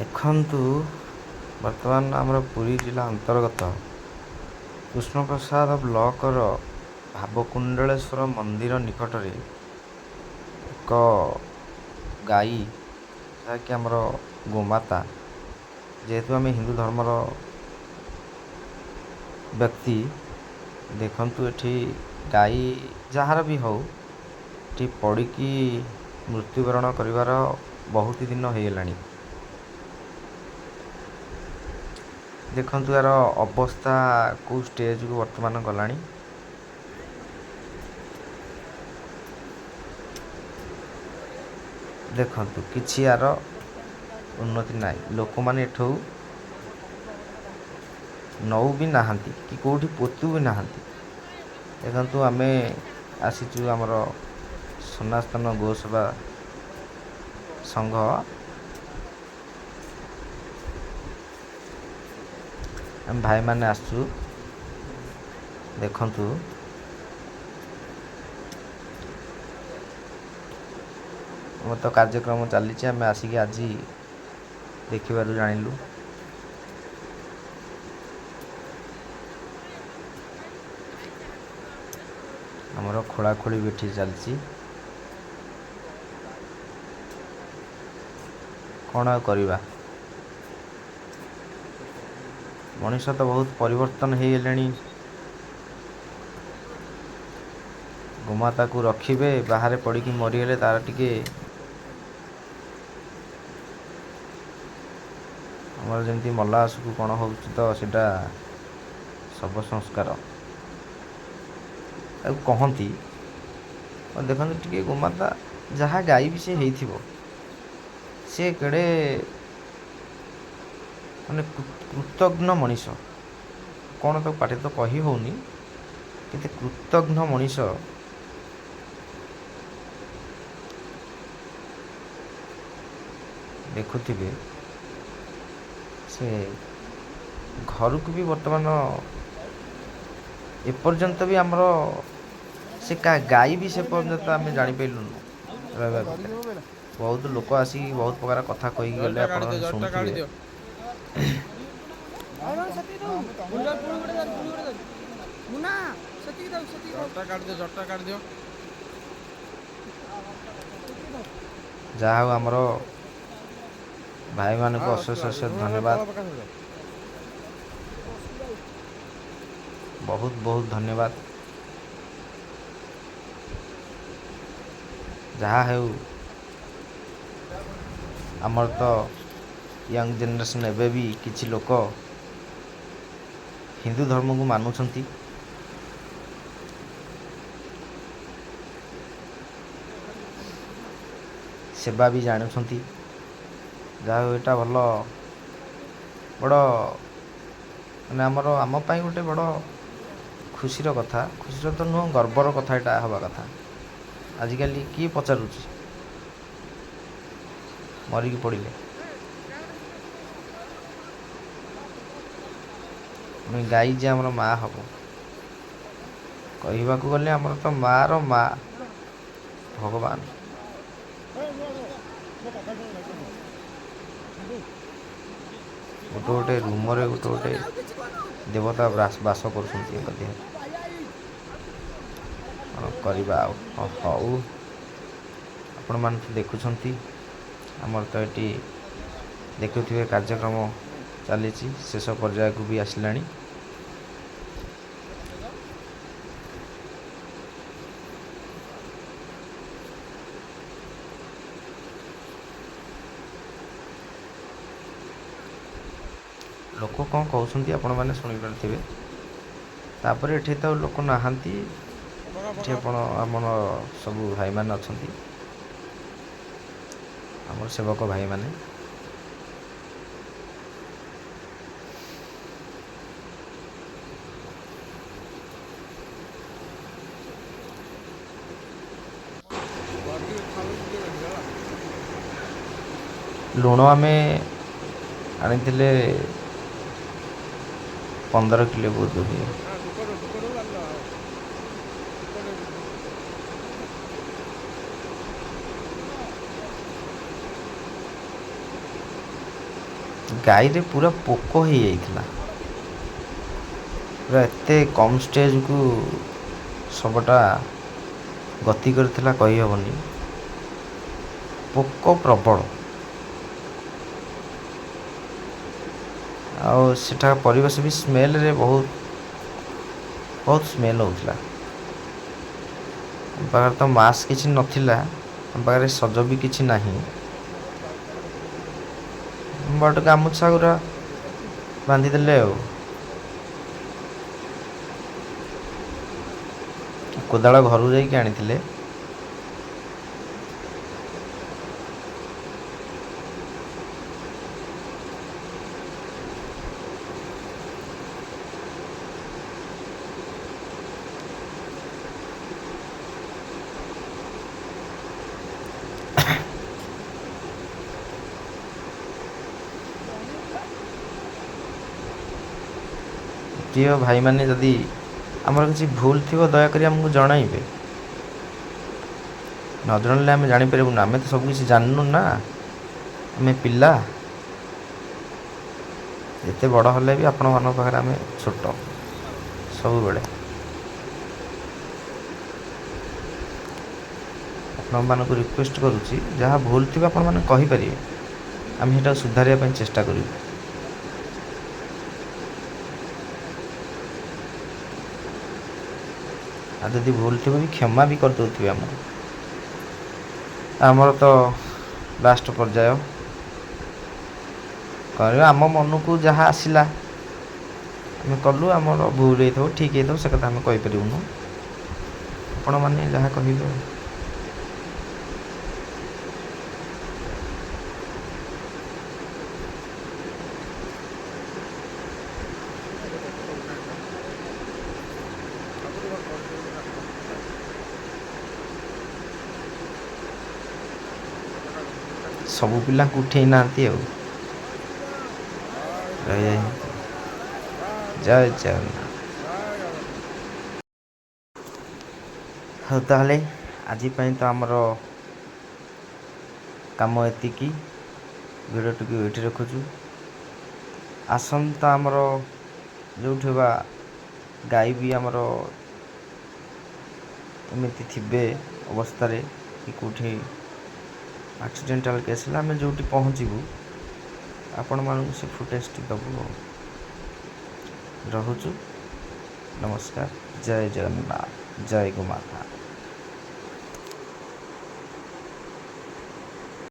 ଦେଖନ୍ତୁ, ବର୍ତ୍ତମାନ ଆମର ପୁରୀ ଜିଲ୍ଲା ଅନ୍ତର୍ଗତ କୃଷ୍ଣପ୍ରସାଦ ବ୍ଲକର ଭାବକୁଣ୍ଡଳେଶ୍ୱର ମନ୍ଦିର ନିକଟରେ ଏକ ଗାଈ, ଯାହାକି ଆମର ଗୋମାତା। ଯେହେତୁ ଆମେ ହିନ୍ଦୁ ଧର୍ମର ବ୍ୟକ୍ତି, ଦେଖନ୍ତୁ ଏଠି ଗାଈ ଯାହାର ବି ହଉ ଏଠି ପଡ଼ିକି ମୃତ୍ୟୁବରଣ କରିବାର ବହୁତ ଦିନ ହେଇଗଲାଣି। ଦେଖନ୍ତୁ ଏହାର ଅବସ୍ଥା କେଉଁ ଷ୍ଟେଜକୁ ବର୍ତ୍ତମାନ ଗଲାଣି। ଦେଖନ୍ତୁ, କିଛି ୟାର ଉନ୍ନତି ନାହିଁ। ଲୋକମାନେ ଏଠୁ ନଉ ବି ନାହାନ୍ତି କି କେଉଁଠି ପୋତୁ ବି ନାହାନ୍ତି। ଦେଖନ୍ତୁ, ଆମେ ଆସିଛୁ ଆମର ସନାତନ ଗୋସେବା ସଂଘ। ଆମେ ଭାଇମାନେ ଆସିଛୁ। ଦେଖନ୍ତୁ, ଆମର ତ କାର୍ଯ୍ୟକ୍ରମ ଚାଲିଛି। ଆମେ ଆସିକି ଆଜି ଦେଖିବାରୁ ଜାଣିଲୁ। ଆମର ଖୋଳାଖୋଳି ବି ଏଠି ଚାଲିଛି। କ'ଣ ଆଉ କରିବା? ମଣିଷ ତ ବହୁତ ପରିବର୍ତ୍ତନ ହେଇଗଲେଣି। ଗୋମାତାକୁ ରଖିବେ, ବାହାରେ ପଡ଼ିକି ମରିଗଲେ ତାର ଟିକେ ଆମର ଯେମିତି ମଲା ଆସକୁ କ'ଣ ହେଉଛି ତ ସେଇଟା ଶବ ସଂସ୍କାର ତାକୁ କହନ୍ତି। ଦେଖନ୍ତୁ ଟିକେ, ଗୋମାତା ଯାହା ଗାଈ ବି ସେ ହେଇଥିବ, ସେ କେଡ଼େ ମାନେ କୃତଘ୍ନ ମଣିଷ। କ'ଣ ତାକୁ ପାଟିରେ ତ କହି ହେଉନି, କେତେ କୃତଘ୍ନ ମଣିଷ। ଦେଖୁଥିବେ, ସେ ଘରକୁ ବି ବର୍ତ୍ତମାନ ଏପର୍ଯ୍ୟନ୍ତ ବି ଆମର ସେ ଗାଈ ବି ସେ ପର୍ଯ୍ୟନ୍ତ ଆମେ ଜାଣିପାରିଲୁନୁ ରହିବା ଭିତରେ। ବହୁତ ଲୋକ ଆସିକି ବହୁତ ପ୍ରକାର କଥା କହିକି ଗଲେ, ଜରିଟା ଆପଣ କାଢ଼ିଦିଅ, ଜରିଟା ଶୁଣୁଥିବେ। କାଢ଼ିଦିଅ। ଜରିଟା କାଢ଼ିଦିଅ, ଜରିଟା କାଢ଼ିଦିଅ। ଯାହା ହଉ, ଆମର ଭାଇମାନଙ୍କୁ ଅଶେଷ ଅଶେଷ ଧନ୍ୟବାଦ। ତଳ ପକା ସବୁ। ବହୁତ ବହୁତ ଧନ୍ୟବାଦ। ଯାହା ହେଉ, ଆମର ତ ୟଙ୍ଗ ଜେନେରେସନ୍ ଏବେ ବି କିଛି ଲୋକ ହିନ୍ଦୁ ଧର୍ମକୁ ମାନୁଛନ୍ତି, ସେବା ବି ଜାଣୁଛନ୍ତି। ଯାହା ହଉ, ଏଇଟା ଭଲ ବଡ଼ ମାନେ ଆମର ଆମ ପାଇଁ ଗୋଟେ ବଡ଼ ଖୁସିର କଥା। ଖୁସିର ତ ନୁହଁ, ଗର୍ବର କଥା ଏଇଟା ହେବା କଥା। ଆଜିକାଲି କିଏ ପଚାରୁଛି ମରିକି ପଡ଼ିଲେ? ପୁଣି ଗାଈ ଯେ ଆମର ମା ହବ, କହିବାକୁ ଗଲେ ଆମର ତ ମାର ମା ଭଗବାନ। ଗୋଟେ ଗୋଟେ ରୁମରେ ଗୋଟେ ଗୋଟେ ଦେବତା ବାସ କରୁଛନ୍ତି ଏଙ୍କ ଦେହରେ। କ'ଣ କରିବା ଆଉ? ହଉ, ଆପଣମାନେ ତ ଦେଖୁଛନ୍ତି, ଆମର ତ ଏଠି ଦେଖୁଥିବେ କାର୍ଯ୍ୟକ୍ରମ ଚାଲିଛି, ଶେଷ ପର୍ଯ୍ୟାୟକୁ ବି ଆସିଲାଣି। ଲୋକ କ'ଣ କହୁଛନ୍ତି ଆପଣମାନେ ଶୁଣିପାରୁଥିବେ। ତାପରେ ଏଠି ତ ଲୋକ ନାହାନ୍ତି। ପକା। ଏଠି ପକା। ଆପଣ ଆମର ସବୁ ଭାଇମାନେ ଅଛନ୍ତି, ଆମର ସେବକ ଭାଇମାନେ। ଟିକେ ଖାଲ ଟିକେ ହେଲା। ଲୁଣ ଆମେ ଆଣିଥିଲେ 15 କିଲୋ ବୋଧ ହୁଏ। ହଁ, ଢୁକ ଢୁକ ଢୁକ। ଢୁକ। ଗାଈରେ ପୁରା ପୋକ ହେଇଯାଇଥିଲା। ପୁରା ଏତେ କମ୍ ଷ୍ଟେଜ୍କୁ ଶବଟା ଗତି କରିଥିଲା କହିହେବନି, ପୋକ ପ୍ରବଳ। ଆଉ ସେଠା ପରିବେଶ ବି ସ୍ମେଲ୍ରେ ବହୁତ ବହୁତ ସ୍ମେଲ୍ ହେଉଥିଲା। ଆମ ପାଖରେ ତ ମାସ୍କ କିଛି ନଥିଲା, ଆମ ପାଖରେ ସଜ ବି କିଛି ନାହିଁ, ବଟ୍ ଗାମୁଛା ଗୁଡ଼ା ବାନ୍ଧିଦେଲେ। ଆଉ କୋଦାଳ ଘରୁ ଯାଇକି ଆଣିଥିଲେ। ପ୍ରିୟ ଭାଇମାନେ, ଯଦି ଆମର କିଛି ଭୁଲ ଥିବ ଦୟାକରି ଆମକୁ ଜଣାଇବେ। ନ ଜଣାଇଲେ ଆମେ ଜାଣିପାରିବୁନୁ। ଆମେ ତ ସବୁ କିଛି ଜାଣିନୁ ନା, ଆମେ ପିଲା। ଯେତେ ବଡ଼ ହେଲେ ବି ଆପଣମାନଙ୍କ ପାଖରେ ଆମେ ଛୋଟ ସବୁବେଳେ। ଆପଣମାନଙ୍କୁ ରିକ୍ୱେଷ୍ଟ କରୁଛି, ଯାହା ଭୁଲ ଥିବ ଆପଣମାନେ କହିପାରିବେ, ଆମେ ସେଇଟାକୁ ସୁଧାରିବା ପାଇଁ ଚେଷ୍ଟା କରିବୁ। ଆଉ ଯଦି ଭୁଲ ଥିବ ବି କ୍ଷମା ବି କରିଦେଉଥିବେ ଆମକୁ। ଆମର ତ ଲାଷ୍ଟ ପର୍ଯ୍ୟାୟ କରିବା, ଆମ ମନକୁ ଯାହା ଆସିଲା ଆମେ କଲୁ। ଆମର ଭୁଲ ହେଇଥାଉ, ଠିକ୍ ହେଇଥାଉ, ସେ କଥା ଆମେ କହିପାରିବୁନୁ। ଆପଣମାନେ ଯାହା କହିବେ। ସବୁ ପିଲାଙ୍କୁ ଉଠେଇ ନାହାନ୍ତି ଆଉ ରହିଯାଇଛନ୍ତି। ଜୟ ଜଗନ୍ନାଥ। ହଉ ତାହେଲେ ଆଜି ପାଇଁ ତ ଆମର କାମ ଏତିକି। ଭିଡ଼ିଓଟିକୁ ଏଇଠି ରଖୁଛୁ। ଆସନ୍ତା ଆମର ଯେଉଁଠି ବା ଗାଈ ବି ଆମର ଏମିତି ଥିବେ ଅବସ୍ଥାରେ କି କେଉଁଠି ଆକ୍ସିଡେଣ୍ଟାଲ୍ କେସ୍ ହେଲା, ଆମେ ଯେଉଁଠି ପହଞ୍ଚିବୁ ଆପଣମାନଙ୍କୁ ସେ ଫୁଟେଜ୍ଟି ଦେବୁ। ଆଉ ରହୁଛୁ, ନମସ୍କାର, ଜୟ ଜଗନ୍ନାଥ, ଜୟ ଗୋମାତା।